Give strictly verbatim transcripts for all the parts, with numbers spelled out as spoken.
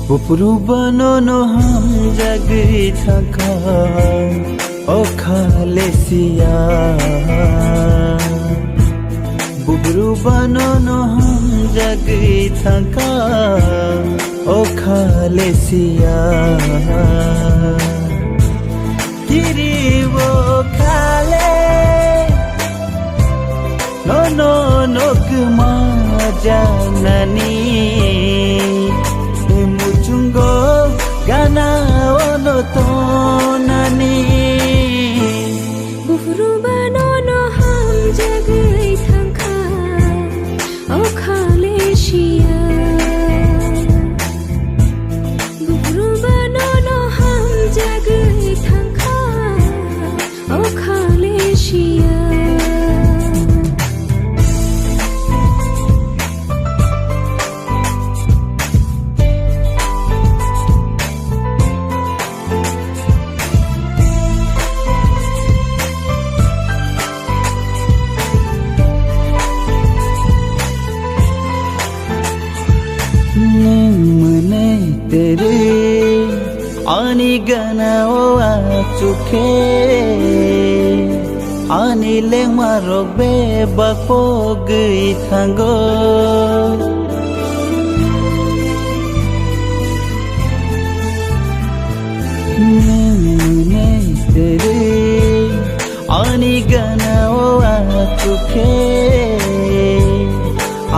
Buphuru banono hamjagwi thangkha, o Khalesia. Buphuru banono hamjagwi thangkha, o Khalesia. Kiriwo khale, nono nokma janani, muchungo gana ono tonani. Buphuru banono hamjagwi thangkha, o Khalesia. Buphuru banono hamjagwi thangkha, o Khalesia. Nwng mwnwi twerwi ani gana-o achukhe, ani lengmarok bebak pogwi thango. Nwng mwnwi twerwi ani gana-o achukhe,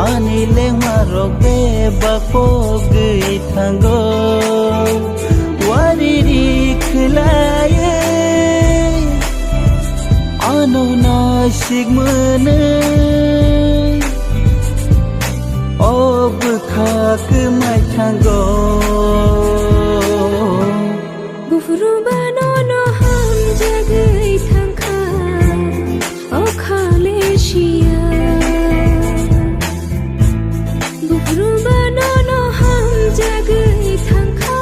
ani lengmarok bebak pogwi thango. Wariri khwlaiwi ano naisik mwnwi, o bwkha kwmai thango. Buphuru banono hamjagwi thangkha, o Khalesia. Buphuru banono hamjagwi thangkha,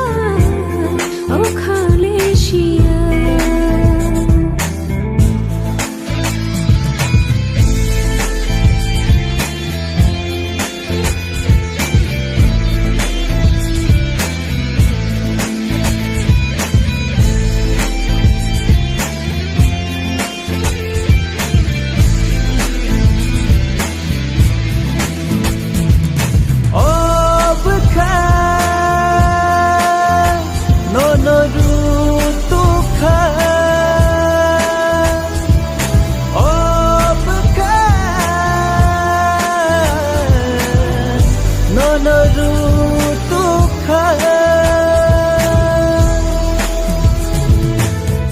o Khalesia. O bwkha, nono rutukha. O bwkha, nono rutukha.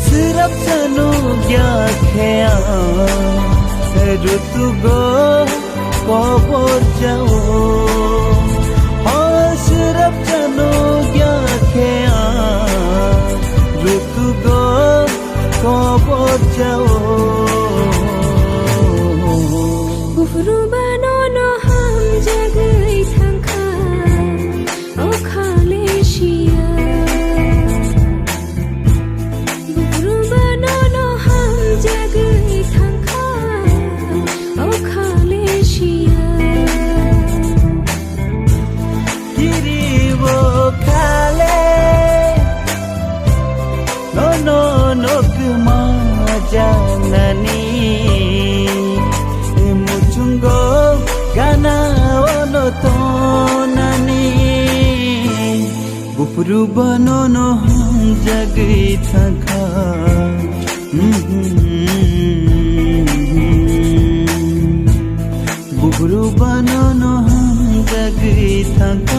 Swrapsa nukya khe ang rutugo kobor chao. Hoi swrapsa nukya khe ang rutugo kobor chao. Buphuru banono hamjagwi thangkha, o Khalesia. Buphuru banono hamjagwi thangkha, o Khalesia. Kiriwo khale, nono nokma janani, muchungo gana ono tonani. Buphuru banono hamjagwi thangkha. Buphuru banono hamjagwi thangkha.